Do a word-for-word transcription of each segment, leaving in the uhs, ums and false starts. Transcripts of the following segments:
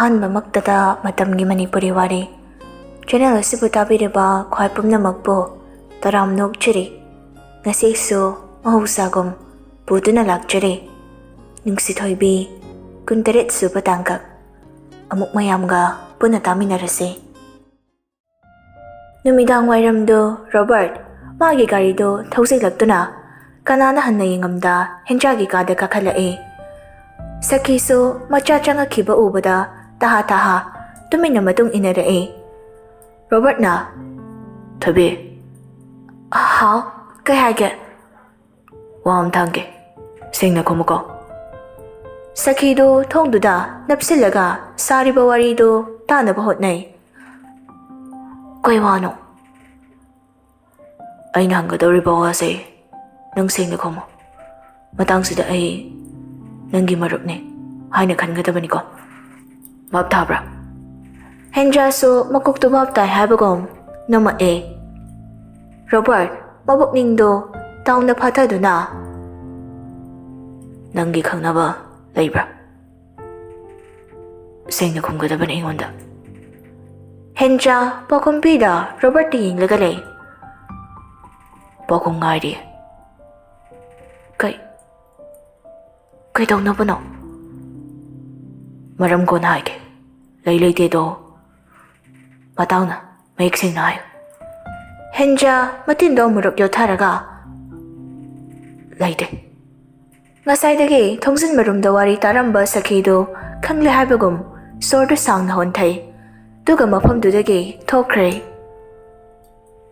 ꯑꯍꯥꯟꯕꯃꯛꯇꯗ ꯃꯇꯝꯒꯤ ꯃꯅꯤꯄꯨꯔꯤ ꯋꯥꯔꯤ ꯆꯦꯅꯦꯜ ꯑꯁꯤꯕꯨ ꯇꯥꯕꯤꯔꯤꯕ ꯈ꯭ꯋꯥꯏ ꯄꯨꯝꯅꯃꯛꯄꯨ ꯇꯔꯥꯝꯅ ꯑꯣꯛꯆꯔꯤ꯫ ꯉꯁꯤꯁꯨ ꯃꯍꯧꯁꯥꯒꯨꯝ ꯄꯨꯗꯨꯅ ꯂꯥꯛꯆꯔꯤ꯫ ꯅꯨꯡꯁꯤꯊꯣꯏꯕꯤ, ꯀꯨꯟꯇꯔꯦꯠ ꯁꯨꯕ ꯇꯥꯡꯀꯛ꯫ ꯑꯃꯨꯛ ꯃꯌꯥꯝꯒ ꯄꯨꯟꯅ ꯇꯥꯃꯤꯟꯅꯔꯁꯤ꯫ ꯅꯨꯃꯤꯗꯥꯡ ꯋꯥꯏꯔꯝꯗꯣ ꯔꯣꯕꯔꯠ ꯃꯥꯒꯤ ꯒꯥꯔꯤꯗꯣ ꯊꯧꯖꯤꯜꯂꯛꯇꯨꯅ ꯀꯅꯥꯅ ꯍꯟꯅ ꯌꯦꯡꯉꯝꯗ ꯍꯦꯟꯖꯥꯒꯤ ꯀꯥꯗ ꯀꯥꯈꯠꯂꯛꯏ꯫ ꯁꯈꯤꯁꯨ ꯃꯆꯥ ꯆꯪꯉꯛꯈꯤꯕ ꯎꯕꯗ ꯇꯍꯥ ꯇꯍꯥ ꯇꯨꯃꯤꯟꯅ ꯃꯇꯨꯡ ꯏꯟꯅꯔꯛꯏ꯫ ꯔꯣꯕꯔꯠꯅ, "ꯊꯣꯏꯕꯤ꯫" "ꯍꯥꯎ, ꯀꯩ ꯍꯥꯏꯒꯦ?" "ꯋꯥ ꯑꯝꯇ ꯍꯪꯒꯦ, ꯁꯦꯡꯅ ꯈꯨꯝꯃꯨꯀꯣ꯫" ꯁꯈꯤꯗꯨ ꯊꯣꯡꯗꯨꯗ ꯅꯞꯁꯤꯜꯂꯒ ꯁꯥꯔꯤꯕ ꯋꯥꯔꯤꯗꯨ ꯇꯥꯅꯕ ꯍꯣꯠꯅꯩ꯫ "ꯀꯩ ꯋꯥꯅꯣ?" "ꯑꯩꯅ ꯍꯪꯒꯗꯧꯔꯤꯕ ꯋꯥꯁꯦ ꯅꯪ ꯁꯦꯡꯅ ꯈꯨꯝꯃꯨ꯫ ꯃꯇꯥꯡꯁꯤꯗ ꯑꯩ ꯅꯪꯒꯤ ꯃꯔꯨꯞꯅꯤ ꯍꯥꯏꯅ ꯈꯟꯒꯗꯕꯅꯤꯀꯣ꯫ ꯚꯥꯞ ꯊꯥꯕ꯭ꯔꯥ?" ꯍꯦꯟꯖꯥꯁꯨ ꯃꯀꯣꯛꯇꯨ ꯚꯥꯞ ꯇꯥꯏ ꯍꯥꯏꯕꯒꯨꯝ ꯅꯣꯝꯃꯛꯑꯦ꯫ ꯔꯣꯕꯔꯠ ꯃꯕꯨꯛꯅꯤꯡꯗꯣ ꯇꯥꯎꯅ ꯐꯥꯊꯗꯨꯅ, "ꯅꯪꯒꯤ ꯈꯪꯅꯕ ꯂꯩꯕ꯭ꯔꯥ? ꯁꯦꯡꯅ ꯈꯨꯝꯒꯗꯕꯅꯤ ꯑꯩꯉꯣꯟꯗ꯫" ꯍꯦꯟꯖꯥ ꯄꯥꯎꯈꯨꯝ ꯄꯤꯗ ꯔꯣꯕꯔꯠꯇ ꯌꯦꯡꯂꯒ ꯂꯩ꯫ "ꯄꯥꯎꯈꯨꯝ ꯉꯥꯏꯔꯤ꯫" "ꯀꯩ, ꯀꯩꯗꯧꯅꯕꯅꯣ?" "ꯃꯔꯝ ꯀꯣꯟꯅ ꯍꯥꯏꯒꯦ꯫ ꯂꯩ ꯂꯩꯇꯦꯗꯣ ꯃꯇꯥꯡꯅ ꯃꯌꯦꯛ ꯁꯦꯡꯅ ꯍꯥꯏꯌꯨ꯫" ꯍꯦꯟꯖꯥ ꯃꯇꯤꯟꯗꯣ ꯑꯃꯨꯔꯛ ꯌꯣꯠꯊꯔꯒ, "ꯂꯩꯇꯦ꯫" ꯉꯁꯥꯏꯗꯒꯤ ꯊꯣꯡꯖꯤꯟ ꯃꯔꯨꯝꯗ ꯋꯥꯔꯤ ꯇꯥꯔꯝꯕ ꯁꯈꯤꯗꯨ ꯈꯪꯂꯦ ꯍꯥꯏꯕꯒꯨꯝ ꯁꯣꯔꯗꯨ ꯁꯥꯡꯅ ꯍꯣꯟꯊꯩ꯫ ꯑꯗꯨꯒ ꯃꯐꯝꯗꯨꯗꯒꯤ ꯊꯣꯛꯈ꯭ꯔꯦ꯫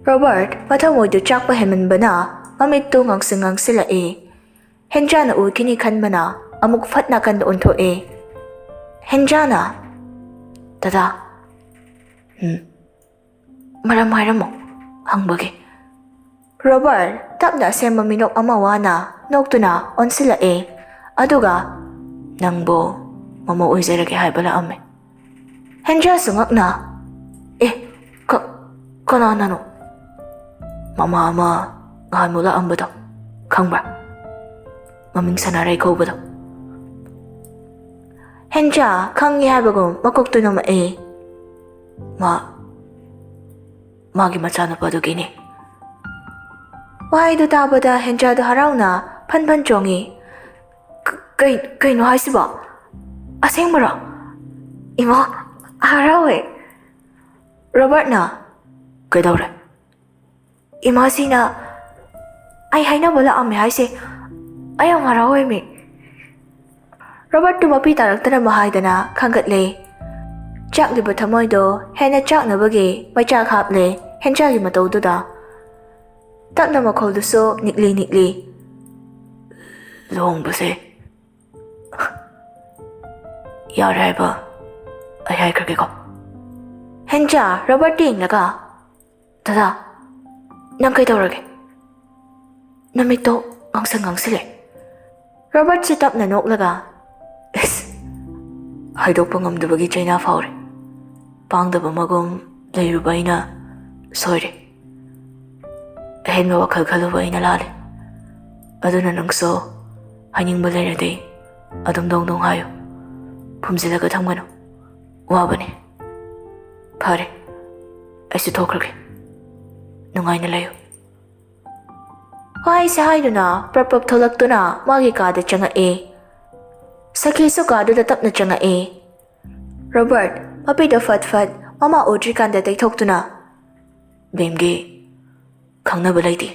ꯔꯣꯕꯔꯠ ꯃꯊꯃꯣꯏꯗꯨ ꯆꯥꯛꯄ ꯍꯦꯟꯃꯟꯕꯅ ꯃꯃꯤꯠꯇꯨ ꯉꯥꯡꯁꯤꯡ ꯉꯥꯡꯁꯤꯜꯂꯛꯏ꯫ ꯍꯦꯟꯖꯥꯅ ꯎꯈꯤꯅꯤ ꯈꯟꯕꯅ ꯑꯃꯨꯛ ꯐꯠ ꯅꯥꯀꯟꯗ ꯑꯣꯟꯊꯣꯛꯑꯦ꯫ ꯍꯦꯟꯖꯥꯅ, "ꯗꯗꯥ꯫" "ꯎꯝ꯫ ꯃꯔꯝ ꯍꯥꯏꯔꯝꯃꯣ, ꯍꯪꯕꯒꯦ꯫" ꯔꯣꯕꯔꯠ ꯇꯞꯅ ꯑꯁꯦꯡꯕ ꯃꯤꯅꯣꯛ ꯑꯃ ꯋꯥꯅ ꯅꯣꯛꯇꯨꯅ ꯑꯣꯟꯁꯤꯜꯂꯛꯑꯦ꯫ ꯑꯗꯨꯒ, "ꯅꯪꯕꯨ ꯃꯃꯧ ꯑꯣꯏꯖꯔꯒꯦ ꯍꯥꯏꯕ ꯂꯥꯛꯑꯝꯃꯦ꯫" ꯍꯦꯟꯖꯥꯁꯨ ꯉꯛꯅ, "ꯑꯦ, ꯀ-, ꯀꯅꯥꯅꯅꯣ?" "ꯃꯃꯥ ꯑꯃ ꯉꯍꯥꯟꯃꯨꯛ ꯂꯥꯛꯑꯝꯕꯗꯣ, ꯈꯪꯕ꯭ꯔꯥ? ꯃꯃꯤꯡ ꯁꯅꯥꯔꯩ ꯀꯧꯕꯗꯣ꯫" ꯍꯦꯟꯆꯥ ꯈꯪꯉꯤ ꯍꯥꯏꯕꯒꯨꯝ ꯃꯀꯣꯛꯇꯨ ꯅꯣꯝꯃꯛꯏ꯫ "ꯃꯥ, ꯃꯥꯒꯤ ꯃꯆꯥꯅꯨꯄꯥꯗꯨꯒꯤꯅꯤ꯫" ꯋꯥꯍꯩꯗꯨ ꯇꯥꯕꯗ ꯍꯦꯟꯆꯥꯗꯨ ꯍꯔꯥꯎꯅ ꯐꯟ ꯐꯟ ꯆꯣꯡꯉꯤ꯫ "ꯀ-, ꯀꯩ-, ꯀꯩꯅꯣ ꯍꯥꯏꯁꯤꯕꯣ? ꯑꯁꯦꯡꯕꯔꯣ? ꯏꯃꯥ, ꯍꯔꯥꯎꯋꯦ!" ꯔꯣꯕꯔꯠꯅ, "ꯀꯩꯗꯧꯔꯦ?" "ꯏꯃꯥꯁꯤꯅ ꯑꯩ ꯍꯥꯏꯅꯕ ꯂꯥꯛꯑꯝꯃꯦ ꯍꯥꯏꯁꯦ꯫ ꯑꯩ ꯌꯥꯝ ꯍꯔꯥꯎꯋꯦꯃꯤ꯫" ꯔꯣꯕꯔꯠꯇꯨ ꯃꯄꯤ ꯇꯥꯔꯛꯇꯅꯕ ꯍꯥꯏꯗꯅ ꯈꯟꯒꯠꯂꯦ꯫ ꯆꯥꯛꯂꯤꯕ ꯊꯃꯣꯏꯗꯣ ꯍꯦꯟꯅ ꯆꯥꯛꯅꯕꯒꯤ ꯃꯩꯆꯥꯛ ꯍꯥꯞꯂꯦ ꯍꯦꯟꯆꯥꯒꯤ ꯃꯇꯧꯗꯨꯗ꯫ ꯇꯞꯅ ꯃꯈꯣꯜꯗꯨꯁꯨ ꯅꯤꯛꯂꯤ ꯅꯤꯛꯂꯤ꯫ "ꯂꯨꯍꯣꯡꯕꯁꯦ ꯌꯥꯔꯦ ꯍꯥꯏꯕ ꯑꯩ ꯍꯥꯏꯈ꯭ꯔꯒꯦꯀꯣ꯫" ꯍꯦꯟꯆꯥ ꯔꯣꯕꯔꯠ ꯌꯦꯡꯂꯒ, "ꯗꯗꯥ, ꯅꯪ ꯀꯩꯗꯧꯔꯒꯦ? ꯅꯃꯤꯠꯇꯣ ꯉꯥꯡꯁꯪ ꯉꯥꯡꯁꯤꯜꯂꯦ꯫" ꯔꯣꯕꯔꯠꯁꯨ ꯇꯞꯅ ꯅꯣꯛꯂꯒ, "ꯏꯁ, ꯍꯥꯏꯗꯣꯛꯄ ꯉꯝꯗꯕꯒꯤ ꯆꯩꯅꯥ ꯐꯥꯎꯔꯦ꯫ ꯄꯥꯡꯗꯕ ꯃꯒꯨꯝ ꯂꯩꯔꯨꯕ ꯑꯩꯅ ꯁꯣꯏꯔꯦ꯫ ꯑꯍꯦꯟꯕ ꯋꯥꯈꯜ ꯈꯜꯂꯨꯕ ꯑꯩꯅ ꯂꯥꯜꯂꯦ꯫ ꯑꯗꯨꯅ ꯅꯪꯁꯨ ꯍꯥꯏꯅꯤꯡꯕ ꯂꯩꯔꯗꯤ ꯑꯗꯨꯝ ꯗꯣꯡ ꯗꯣꯡ ꯍꯥꯏꯌꯨ꯫ ꯐꯨꯝꯖꯤꯜꯂꯒ ꯊꯝꯒꯅꯨ꯫ ꯋꯥꯕꯅꯦ꯫ ꯐꯔꯦ, ꯑꯩꯁꯨ ꯊꯣꯛꯈ꯭ꯔꯒꯦ꯫ ꯅꯨꯡꯉꯥꯏꯅ ꯂꯩꯌꯨ꯫" ꯋꯥꯍꯩꯁꯦ ꯍꯥꯏꯗꯨꯅ ꯄ꯭ꯔꯞ ꯄ꯭ꯔꯞ ꯊꯣꯛꯂꯛꯇꯨꯅ ꯃꯥꯒꯤ ꯀꯥꯗ ꯆꯪꯉꯛꯑꯦ꯫ ꯁꯈꯤꯁꯨ ꯀꯥꯗꯨꯗ ꯇꯞꯅ ꯆꯪꯉꯛꯑꯦ꯫ ꯔꯣꯕꯔꯠ ꯃꯄꯤꯗꯣ ꯐꯠ ꯐꯠ ꯃꯃꯥ ꯎꯗ꯭ꯔꯤꯀꯥꯟꯗ ꯇꯩꯊꯣꯛꯇꯨꯅ, "ꯕꯦꯝꯒꯤ ꯈꯪꯅꯕ ꯂꯩꯇꯦ꯫"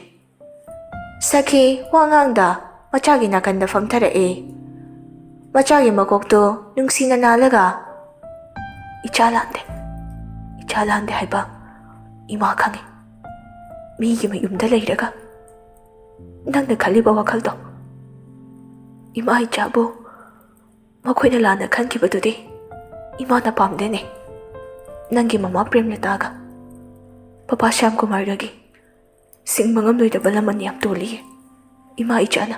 ꯁꯈꯤ ꯋꯥ ꯉꯥꯡꯗ ꯃꯆꯥꯒꯤ ꯅꯥꯀꯟꯗ ꯐꯝꯊꯔꯛꯑꯦ꯫ ꯃꯆꯥꯒꯤ ꯃꯀꯣꯛꯇꯣ ꯅꯨꯡꯁꯤꯅ ꯅꯥꯜꯂꯒ, "ꯏꯆꯥ ꯂꯥꯟꯗꯦ, ꯏꯆꯥ ꯂꯥꯟꯗꯦ ꯍꯥꯏꯕ ꯏꯃꯥ ꯈꯪꯉꯤ꯫ ꯃꯤꯒꯤ ꯃꯌꯨꯝꯗ ꯂꯩꯔꯒ ꯅꯪꯅ ꯈꯜꯂꯤꯕ ꯋꯥꯈꯜꯗꯣ, ꯏꯃꯥ ꯏꯆꯥꯕꯨ ꯃꯈꯣꯏꯅ ꯂꯥꯟꯅ ꯈꯟꯈꯤꯕꯗꯨꯗꯤ ꯏꯃꯥꯅ ꯄꯥꯝꯗꯦꯅꯦ꯫ ꯅꯪꯒꯤ ꯃꯃꯥ ꯄ꯭ꯔꯦꯝꯂꯇꯥꯒ ꯄꯄꯥ ꯁ꯭ꯌꯥꯝ ꯀꯨꯃꯥꯔꯒꯒꯤ ꯁꯤꯡꯕ ꯉꯝꯂꯣꯏꯗꯕ ꯂꯃꯟ ꯌꯥꯝ ꯇꯣꯜꯂꯤꯌꯦ꯫ ꯏꯃꯥ ꯏꯆꯥꯅ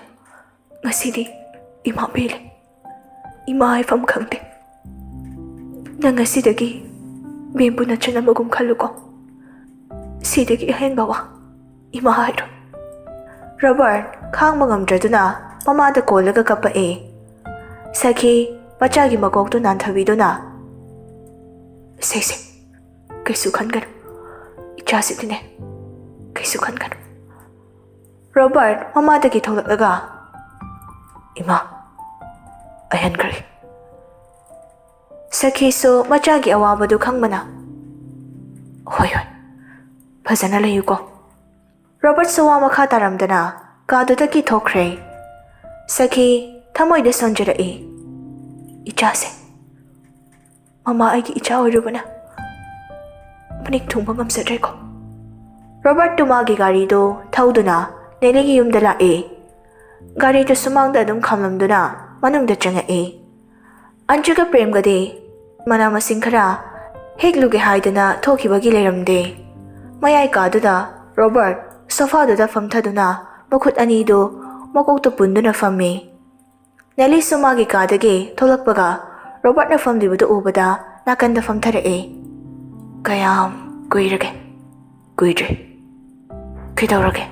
ꯉꯁꯤꯗꯤ ꯏꯃꯥ ꯄꯦꯜꯂꯦ꯫ ꯏꯃꯥ ꯍꯥꯏꯐꯝ ꯈꯪꯗꯦ꯫ ꯅꯪ ꯉꯁꯤꯗꯒꯤ ꯕꯦꯝꯕꯨ ꯅꯆꯟ ꯑꯃꯒꯨꯝ ꯈꯜꯂꯨꯀꯣ꯫ ꯁꯤꯗꯒꯤ ꯑꯍꯦꯟꯕ ꯋꯥ ꯏꯃꯥ ꯍꯥꯏꯔꯣꯏ꯫" ꯔꯣꯕꯔꯠ ꯈꯥꯡꯕ ꯉꯝꯗ꯭ꯔꯗꯨꯅ ꯃꯃꯥꯗ ꯀꯣꯜꯂꯒ ꯀꯞꯄꯛꯑꯦ꯫ ꯁꯈꯤ ꯃꯆꯥꯒꯤ ꯃꯀꯣꯛꯇꯨ ꯅꯥꯟꯊꯕꯤꯗꯨꯅ, "ꯁꯦ, ꯁꯦ, ꯀꯩꯁꯨ ꯈꯟꯒꯅꯨ꯫ ꯏꯆꯥꯁꯤꯗꯤꯅꯦ, ꯀꯩꯁꯨ ꯈꯟꯒꯅꯨ꯫" ꯔꯣꯕꯔꯠ ꯃꯃꯥꯗꯒꯤ ꯊꯣꯛꯂꯛꯂꯒ, "ꯏꯃꯥ, ꯑꯩ ꯍꯟꯈ꯭ꯔꯒꯦ꯫" ꯁꯈꯤꯁꯨ ꯃꯆꯥꯒꯤ ꯑꯋꯥꯕꯗꯨ ꯈꯪꯕꯅ, "ꯍꯣꯏ, ꯍꯣꯏ, ꯐꯖꯅ ꯂꯩꯌꯨꯀꯣ꯫" ꯔꯣꯕꯔꯠꯁꯨ ꯋꯥ ꯃꯈꯥ ꯇꯥꯔꯝꯗꯅ ꯀꯥꯗꯨꯗꯒꯤ ꯊꯣꯛꯈ꯭ꯔꯦ꯫ ꯁꯈꯤ ꯊꯃꯣꯏꯗ ꯁꯣꯟꯖꯔꯛꯏ꯫ "ꯏꯆꯥꯁꯦ, ꯃꯃꯥ ꯑꯩꯒꯤ ꯏꯆꯥ ꯑꯣꯏꯔꯨꯕꯅ ꯃꯅꯤꯡ ꯊꯨꯡꯕ ꯉꯝꯖꯗ꯭ꯔꯦꯀꯣ꯫" ꯔꯣꯕꯔꯠꯇꯨ ꯃꯥꯒꯤ ꯒꯥꯔꯤꯗꯨ ꯊꯧꯗꯨꯅ ꯅꯦꯂꯤꯒꯤ ꯌꯨꯝꯗ ꯂꯥꯛꯏ꯫ ꯒꯥꯔꯤꯗꯨ ꯁꯨꯃꯥꯡꯗ ꯑꯗꯨꯝ ꯈꯥꯝꯂꯝꯗꯨꯅ ꯃꯅꯨꯡꯗ ꯆꯪꯉꯛꯏ꯫ ꯑꯟꯖꯨꯒ ꯄ꯭ꯔꯦꯝꯒꯗꯤ ꯃꯅꯥ ꯃꯁꯤꯡ ꯈꯔ ꯍꯦꯛꯂꯨꯒꯦ ꯍꯥꯏꯗꯅ ꯊꯣꯛꯈꯤꯕꯒꯤ ꯂꯩꯔꯝꯗꯦ꯫ ꯃꯌꯥꯏ ꯀꯥꯗꯨꯗ ꯔꯣꯕꯔꯠ ꯁꯣꯐꯥꯗꯨꯗ ꯐꯝꯊꯗꯨꯅ ꯃꯈꯨꯠ ꯑꯅꯤꯗꯨ ꯃꯀꯣꯛꯇ ꯄꯨꯟꯗꯨꯅ ꯐꯝꯃꯤ꯫ ꯅꯦꯂꯤꯁꯨ ꯃꯥꯒꯤ ꯀꯥꯗꯒꯤ ꯊꯣꯛꯂꯛꯄꯒ ꯔꯣꯕꯔꯠꯅ ꯐꯝꯂꯤꯕꯗꯨ ꯎꯕꯗ ꯅꯥꯀꯟꯗ ꯐꯝꯊꯔꯛꯏ꯫ "ꯀꯌꯥꯝ ꯀꯨꯏꯔꯒꯦ?" "ꯀꯨꯏꯗ꯭ꯔꯤ꯫" "ꯀꯩꯗꯧꯔꯒꯦ?"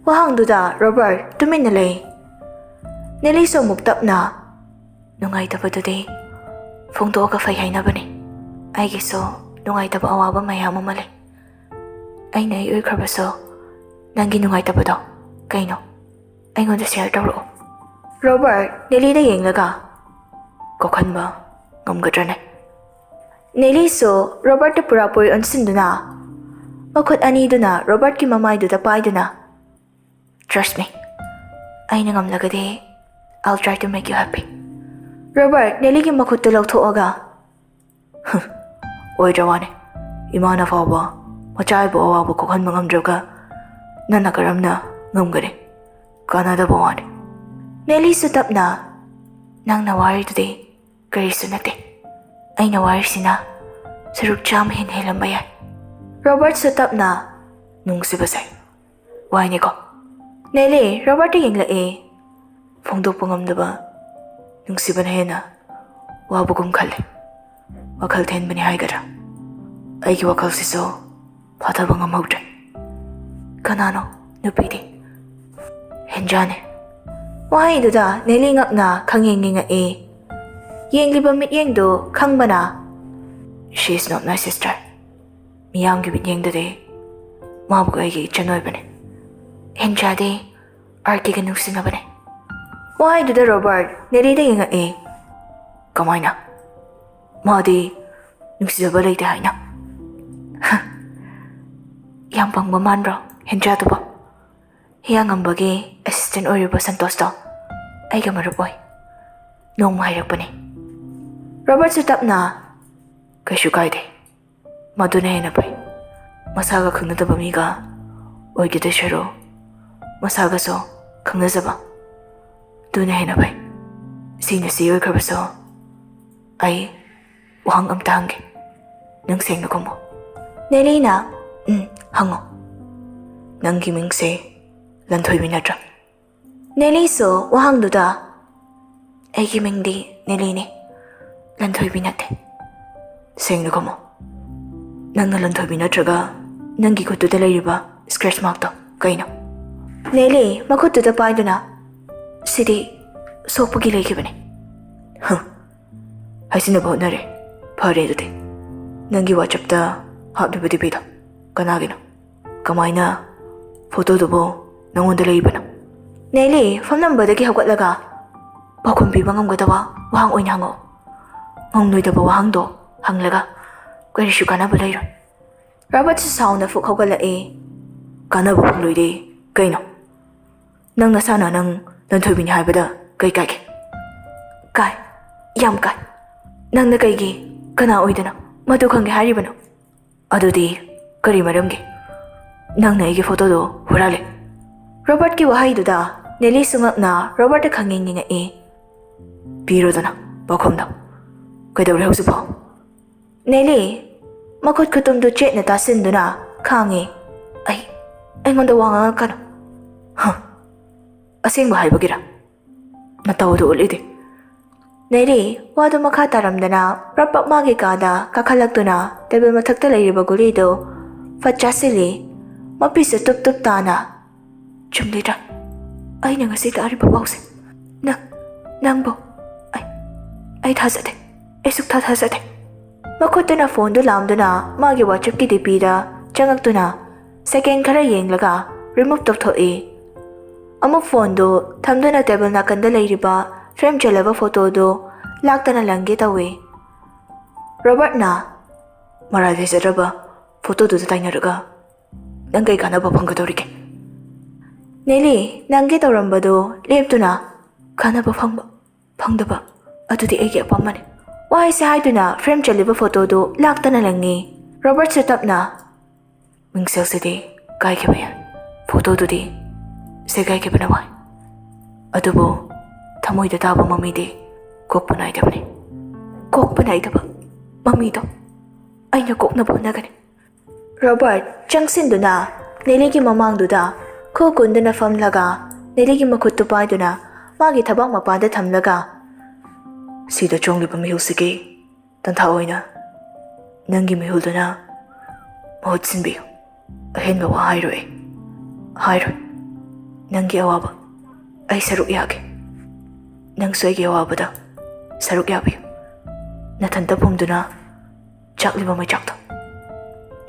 ꯋꯥꯍꯪꯗꯨꯗ ꯔꯣꯕꯔꯠ ꯇꯨꯃꯤꯟꯅ ꯂꯩ꯫ ꯅꯦꯂꯤꯁꯨ ꯑꯃꯨꯛ ꯇꯞꯅ, "ꯅꯨꯡꯉꯥꯏꯇꯕꯗꯨꯗꯤ ꯐꯣꯡꯗꯣꯛꯑꯒ ꯐꯩ ꯍꯥꯏꯅꯕꯅꯤ꯫ ꯑꯩꯒꯤꯁꯨ ꯅꯨꯡꯉꯥꯏꯇꯕ ꯑꯋꯥꯕ ꯃꯌꯥꯝ ꯑꯃ ꯂꯩ꯫ ꯑꯩꯅ ꯍꯦꯛ ꯑꯣꯏꯈ꯭ꯔꯕꯁꯨ ꯅꯪꯒꯤ ꯅꯨꯡꯉꯥꯏꯇꯕꯗꯣ ꯀꯩꯅꯣ? ꯑꯩꯉꯣꯟꯗ ꯁꯤꯌꯔ ꯇꯧꯔꯛꯑꯣ꯫" ꯔꯣꯕꯔꯠ ꯅꯦꯂꯤꯗ ꯌꯦꯡꯂꯒ, "ꯀꯣꯛꯍꯟꯕ ꯉꯝꯒꯗ꯭ꯔꯅꯦ?" ꯅꯦꯂꯤꯁꯨ ꯔꯣꯕꯔꯠꯇ ꯄꯨꯔꯥꯄꯨꯔꯤ ꯑꯣꯟꯁꯤꯟꯗꯨꯅ, ꯃꯈꯨꯠ ꯑꯅꯤꯗꯨꯅ ꯔꯣꯕꯔꯠꯀꯤ ꯃꯃꯥꯏꯗꯨꯗ ꯄꯥꯏꯗꯨꯅ, "Trust me, ꯑꯩꯅ ꯉꯝꯂꯒꯗꯤ I'll try to make you happy꯫" Robert ꯅꯦꯂꯤꯒꯤ ꯃꯈꯨꯠꯇꯨ ꯂꯧꯊꯣꯛꯑꯒ, "ꯑꯣꯏꯗ꯭ꯔ ꯋꯥꯅꯦ꯫ ꯏꯃꯥꯅ ꯐꯥꯎꯕ ꯃꯆꯥꯕꯨ ꯑꯋꯥꯕ ꯀꯣꯛꯍꯟꯕ ꯉꯝꯗ꯭ꯔꯒ ꯅꯪꯅ ꯀꯔꯝꯅ ꯉꯝꯒꯅꯤ? ꯀꯥꯟꯅꯗꯕ ꯋꯥꯅꯤ꯫" ꯅꯦꯂꯤꯁꯨ ꯇꯞꯅ, "ꯅꯪꯅ ꯋꯥꯔꯤꯗꯨꯗꯤ ꯀꯔꯤꯁꯨ ꯅꯠꯇꯦ꯫ ꯑꯩꯅ ꯋꯥꯔꯤꯁꯤꯅ ꯁꯔꯨꯛ ꯆꯥꯝꯃ ꯍꯦꯟꯅ ꯍꯦꯜꯂꯝꯕ ꯌꯥꯏ꯫" ꯔꯣꯕꯔꯠꯁꯨ ꯇꯞꯅ, "ꯅꯨꯡꯁꯤꯕꯁꯦ ꯋꯥꯏꯅꯦꯀꯣ꯫" ꯅꯦꯂꯤ ꯔꯣꯕꯔꯠꯇ ꯌꯦꯡꯂꯛꯑꯦ꯫ "ꯐꯣꯡꯗꯣꯛꯄ ꯉꯝꯗꯕ ꯅꯨꯡꯁꯤꯕꯅ ꯍꯦꯟꯅ ꯋꯥꯕꯒꯨꯝ ꯈꯜꯂꯦ꯫ ꯋꯥꯈꯜ ꯊꯦꯟꯕꯅꯤ ꯍꯥꯏꯒꯗ꯭ꯔꯥ? ꯑꯩꯒꯤ ꯋꯥꯈꯜꯁꯤꯁꯨ ꯐꯥꯊꯕ ꯉꯝꯍꯧꯗ꯭ꯔꯦ꯫" "ꯀꯅꯥꯅꯣ ꯅꯨꯄꯤꯗꯤ?" "ꯍꯦꯟꯖꯥꯅꯦ꯫" ꯋꯥꯍꯩꯗꯨꯗ ꯅꯦꯂꯤ ꯉꯛꯅ ꯈꯪꯌꯦꯡ ꯌꯦꯡꯉꯛꯑꯦ꯫ ꯌꯦꯡꯂꯤꯕ ꯃꯤꯠꯌꯦꯡꯗꯨ ꯈꯪꯕꯅ, "She is not my sister." ꯃꯤꯌꯥꯝꯒꯤ ꯃꯤꯠꯌꯦꯡꯗꯗꯤ ꯃꯥꯕꯨ ꯑꯩꯒꯤ ꯏꯆꯟ ꯑꯣꯏꯕꯅꯤ꯫ ꯍꯦꯟꯖꯥꯗꯦ, ꯑꯥꯔ ꯀꯦꯒ ꯅꯨꯡꯁꯤꯅꯕꯅꯤ꯫ ꯋꯥꯍꯩꯗꯨꯗ ꯔꯣꯕꯥꯔꯠ ꯅꯦꯂꯤꯗ ꯌꯦꯡꯉꯛꯏ꯫ "ꯀꯃꯥꯏꯅ? ꯃꯥꯗꯤ ꯅꯨꯡꯁꯤꯖꯕ ꯂꯩꯇꯦ ꯍꯥꯏꯅ?" "ꯌꯥꯝ ꯄꯪꯕ ꯃꯥꯟꯕ꯭ꯔꯣ ꯍꯦꯟꯖꯥꯗꯨꯕꯣ?" ꯍꯤꯌꯥꯡꯉꯝꯕꯒꯤ ꯑꯦꯁꯤꯁꯇꯦꯟ ꯑꯣꯏꯔꯤꯕ ꯁꯟꯇꯣꯁꯇꯣ ꯑꯩꯒ ꯃꯔꯨꯞ ꯑꯣꯏ꯫ ꯅꯣꯡꯃ ꯍꯥꯏꯔꯛꯄꯅꯤ꯫ ꯔꯣꯕꯥꯔꯠꯁꯨ ꯇꯞꯅ, "ꯀꯩꯁꯨ ꯀꯥꯏꯗꯦ꯫ ꯃꯗꯨꯅ ꯍꯦꯟꯅ ꯐꯩ꯫ ꯃꯁꯥꯒ ꯈꯪꯅꯗꯕ ꯃꯤꯒ ꯑꯣꯏꯒꯗꯣꯏ ꯁꯔꯨꯛ ꯃꯁꯥꯒꯁꯨ ꯈꯪꯅꯖꯕ, ꯑꯗꯨꯅ ꯍꯦꯟꯅ ꯐꯩ꯫ ꯁꯤꯅ ꯁꯤ ꯑꯣꯏꯈ꯭ꯔꯕꯁꯨ, ꯑꯩ ꯋꯥꯍꯪ ꯑꯝꯇ ꯍꯪꯒꯦ꯫ ꯅꯪ ꯁꯦꯡꯅ ꯈꯨꯝꯃꯣ꯫" ꯅꯦꯂꯤꯅ, "ꯎꯝ, ꯍꯪꯉꯣ꯫" "ꯅꯪꯒꯤ ꯃꯤꯡꯁꯦ ꯂꯟꯊꯣꯏꯕꯤ ꯅꯠꯇ꯭ꯔꯥ?" ꯅꯦꯂꯤꯁꯨ ꯋꯥꯍꯪꯗꯨꯗ, "ꯑꯩꯒꯤ ꯃꯤꯡꯗꯤ ꯅꯦꯂꯤꯅꯤ, ꯂꯟꯊꯣꯏꯕꯤ ꯅꯠꯇꯦ꯫ ꯁꯦꯡꯅ ꯈꯨꯝꯃꯣ꯫ ꯅꯪꯅ ꯂꯟꯊꯣꯏꯕꯤ ꯅꯠꯇ꯭ꯔꯒ ꯅꯪꯒꯤ ꯈꯨꯠꯇꯨꯗ ꯂꯩꯔꯤꯕ scratch markꯇꯣ ꯀꯩꯅꯣ?" ꯅꯦꯂꯤ ꯃꯈꯨꯠꯇꯨꯗ ꯄꯥꯏꯗꯨꯅ, "ꯁꯤꯗꯤ ꯁꯣꯛꯄꯒꯤ ꯂꯩꯈꯤꯕꯅꯤ꯫" "ꯍ, ꯍꯥꯏꯖꯤꯟꯅꯕ ꯍꯣꯠꯅꯔꯦ꯫ ꯐꯔꯦ ꯑꯗꯨꯗꯤ꯫ ꯅꯪꯒꯤ WhatsAppꯇ ꯍꯥꯞꯂꯤꯕ DPꯗꯣ ꯀꯅꯥꯒꯤꯅꯣ? ꯀꯃꯥꯏꯅ ꯐꯣꯇꯣꯗꯨꯕꯨ ꯅꯪꯉꯣꯟꯗ ꯂꯩꯔꯤꯕꯅꯣ?" ꯅꯦꯂꯤ ꯐꯝꯂꯝꯕꯗꯒꯤ ꯍꯧꯒꯠꯂꯒ, "ꯄꯥꯎꯈꯨꯝ ꯄꯤꯕ ꯉꯝꯒꯗꯕ ꯋꯥꯍꯪ ꯑꯣꯏꯅ ꯍꯪꯉꯛꯑꯣ꯫ ꯉꯝꯂꯣꯏꯗꯕ ꯋꯥꯍꯪꯗꯣ ꯍꯪꯂꯒ ꯀꯔꯤꯁꯨ ꯀꯥꯟꯅꯕ ꯂꯩꯔꯣꯏ꯫" ꯔꯣꯕꯥꯔꯠꯁꯨ ꯁꯥꯎꯅ ꯐꯨꯛ ꯍꯧꯒꯠꯂꯛꯏ꯫ "ꯀꯥꯟꯅꯕ ꯐꯪꯂꯣꯏꯗꯦ ꯀꯩꯅꯣ? ꯅꯪ ꯅꯁꯥꯅ ꯅꯪ ꯂꯟꯊꯣꯏꯕꯤꯅꯤ ꯍꯥꯏꯕꯗ ꯀꯩ ꯀꯥꯏꯒꯦ?" "ꯀꯥꯏ, ꯌꯥꯝ ꯀꯥꯏ꯫ ꯅꯪꯅ ꯀꯩꯒꯤ, ꯀꯅꯥ ꯑꯣꯏꯗꯅ ꯃꯗꯨ ꯈꯪꯒꯦ ꯍꯥꯏꯔꯤꯕꯅꯣ?" "ꯑꯗꯨꯗꯤ ꯀꯔꯤ ꯃꯔꯝꯒꯤ? ꯅꯪꯅ ꯑꯩꯒꯤ ꯐꯣꯇꯣꯗꯣ ꯍꯨꯔꯥꯜꯂꯦ꯫" ꯔꯣꯕꯥꯔꯠꯀꯤ ꯋꯥꯍꯩꯗꯨꯗ ꯅꯦꯂꯤꯁꯨ ꯉꯛꯅ ꯔꯣꯕꯥꯔꯠꯇ ꯈꯪꯌꯦꯡ ꯌꯦꯡꯉꯛꯏ꯫ "ꯄꯤꯔꯣꯗꯅ ꯄꯥꯎꯈꯨꯝꯗꯣ꯫ ꯀꯩꯗꯧꯔꯦ ꯍꯧꯖꯤꯛꯐꯥꯎ?" ꯅꯦꯂꯤ ꯃꯈꯨꯠ ꯈꯨꯇꯨꯝꯗꯨ ꯆꯦꯠꯅ ꯇꯥꯁꯤꯟꯗꯨꯅ ꯈꯥꯡꯉꯤ꯫ "ꯑꯩ, ꯑꯩꯉꯣꯟꯗ ꯋꯥ ꯉꯥꯡꯉꯛꯀꯅꯨ꯫" "ꯍ, ꯑꯁꯦꯡꯕ ꯍꯥꯏꯕꯒꯤꯔ? ꯅꯇꯧ ꯑꯗꯨ ꯎꯠꯂꯤꯗꯤ꯫" ꯅꯦꯂꯤ ꯋꯥꯗꯨ ꯃꯈꯥ ꯇꯥꯔꯝꯗꯅ ꯄ꯭ꯔꯞ ꯄ꯭ꯔꯞ ꯃꯥꯒꯤ ꯀꯥꯗ ꯀꯥꯈꯠꯂꯛꯇꯨꯅ ꯇꯦꯕꯜ ꯃꯊꯛꯇ ꯂꯩꯔꯤꯕ ꯒꯨꯂꯤꯗꯨ ꯐꯠ ꯆꯥꯁꯤꯜꯂꯤ꯫ ꯃꯄꯤꯁꯨ ꯇꯨꯞ ꯇꯨꯞ ꯇꯥꯅ, "ꯆꯨꯝꯂꯤꯗ꯭ꯔꯥ ꯑꯩꯅ ꯉꯁꯤ ꯇꯥꯔꯤꯕ ꯄꯥꯎꯁꯦ? ꯅꯪ, ꯅꯪꯕꯨ ꯑꯩ, ꯑꯩ ꯊꯥꯖꯗꯦ꯫ ꯑꯩ ꯁꯨꯛꯊꯥ ꯊꯥꯖꯗꯦ꯫ ꯃꯈꯨꯠꯇꯨꯅ ꯐꯣꯟꯗꯨ ꯂꯥꯝꯗꯨꯅ ꯃꯥꯒꯤ WhatsAppꯀꯤ DPꯗ ꯆꯪꯉꯛꯇꯨꯅ second ꯈꯔ ꯌꯦꯡꯂꯒ remove ꯇꯧꯊꯣꯛꯏ꯫ ꯑꯃꯨꯛ ꯐꯣꯟꯗꯨ ꯊꯝꯗꯨꯅ table ꯅꯥꯀꯟꯗ ꯂꯩꯔꯤꯕ frame ꯆꯜꯂꯕ ꯐꯣꯇꯣꯗꯨ ꯂꯥꯛꯇꯅ ꯂꯪꯒꯦ ꯇꯧꯏ꯫ ꯔꯣꯕꯔꯠꯅ, "ꯃꯔꯥꯜ ꯂꯩꯖꯗ꯭ꯔꯕ ꯐꯣꯇꯣꯗꯨꯗ ꯇꯥꯏꯅꯔꯒ ꯅꯪ ꯀꯩ ꯀꯥꯟꯅꯕ ꯐꯪꯒꯗꯧꯔꯤꯒꯦ?" ꯅꯦꯂꯤ ꯂꯪꯒꯦ ꯇꯧꯔꯝꯕꯗꯨ ꯂꯦꯞꯇꯨꯅ, "ꯀꯥꯟꯅꯕ ꯐꯪꯕ ꯐꯪꯗꯕ ꯑꯗꯨꯗꯤ ꯑꯩꯒꯤ ꯑꯄꯥꯝꯕꯅꯤ"꯫ ꯋꯥꯍꯩꯁꯦ ꯍꯥꯏꯗꯨꯅ frame ꯆꯜꯂꯤꯕ ꯐꯣꯇꯣꯗꯨ ꯂꯥꯛꯇꯅ ꯂꯪꯉꯤ꯫ ꯔꯣꯕꯔꯠꯁꯨ ꯇꯞꯅ, "ꯃꯤꯡꯁꯦꯜꯁꯤꯗꯤ ꯀꯥꯏꯈꯤꯕ ꯌꯥꯏ, ꯐꯣꯇꯣꯗꯨꯗꯤ ꯁꯦꯒꯥꯏꯈꯤꯕꯅ ꯃꯥꯏ꯫ ꯑꯗꯨꯕꯨ ꯊꯃꯣꯏꯗ ꯇꯥꯕ ꯃꯃꯤꯗꯤ ꯀꯣꯛꯄ ꯅꯥꯏꯗꯕꯅꯤ꯫ ꯀꯣꯛꯄ ꯅꯥꯏꯗꯕ ꯃꯃꯤꯗꯣ ꯑꯩꯅ ꯀꯣꯛꯅꯕ ꯍꯣꯠꯅꯒꯅꯤ"꯫ ꯔꯣꯕꯔꯠ ꯆꯪꯁꯤꯟꯗꯨꯅ ꯅꯦꯂꯤꯒꯤ ꯃꯃꯥꯡꯗꯨꯗ ꯈꯨ ꯀꯨꯟꯗꯨꯅ ꯐꯝꯂꯒ ꯅꯦꯂꯤꯒꯤ ꯃꯈꯨꯠꯇꯨ ꯄꯥꯏꯗꯨꯅ ꯃꯥꯒꯤ ꯊꯕꯥꯛ ꯃꯄꯥꯗ ꯊꯝꯂꯒ, "ꯁꯤꯗ ꯆꯣꯡꯂꯤꯕ ꯃꯤꯍꯨꯜꯁꯤꯒꯤ ꯇꯟꯊꯥ ꯑꯣꯏꯅ ꯅꯪꯒꯤ ꯃꯤꯍꯨꯜꯗꯨꯅ ꯃꯍꯨꯠ ꯁꯤꯟꯕꯤꯌꯨ꯫ ꯑꯍꯦꯟꯕ ꯋꯥ ꯍꯥꯏꯔꯣꯏ, ꯍꯥꯏꯔꯣꯏ꯫ ꯅꯪꯒꯤ ꯑꯋꯥꯕ ꯑꯩ ꯁꯔꯨꯛ ꯌꯥꯒꯦ꯫ ꯅꯪꯁꯨ ꯑꯩꯒꯤ ꯑꯋꯥꯕꯗ ꯁꯔꯨꯛ ꯌꯥꯕꯤꯌꯨ꯫ ꯅꯊꯟꯇ ꯐꯨꯝꯗꯨꯅ ꯆꯥꯛꯂꯤꯕ ꯃꯩꯆꯥꯛꯇꯣ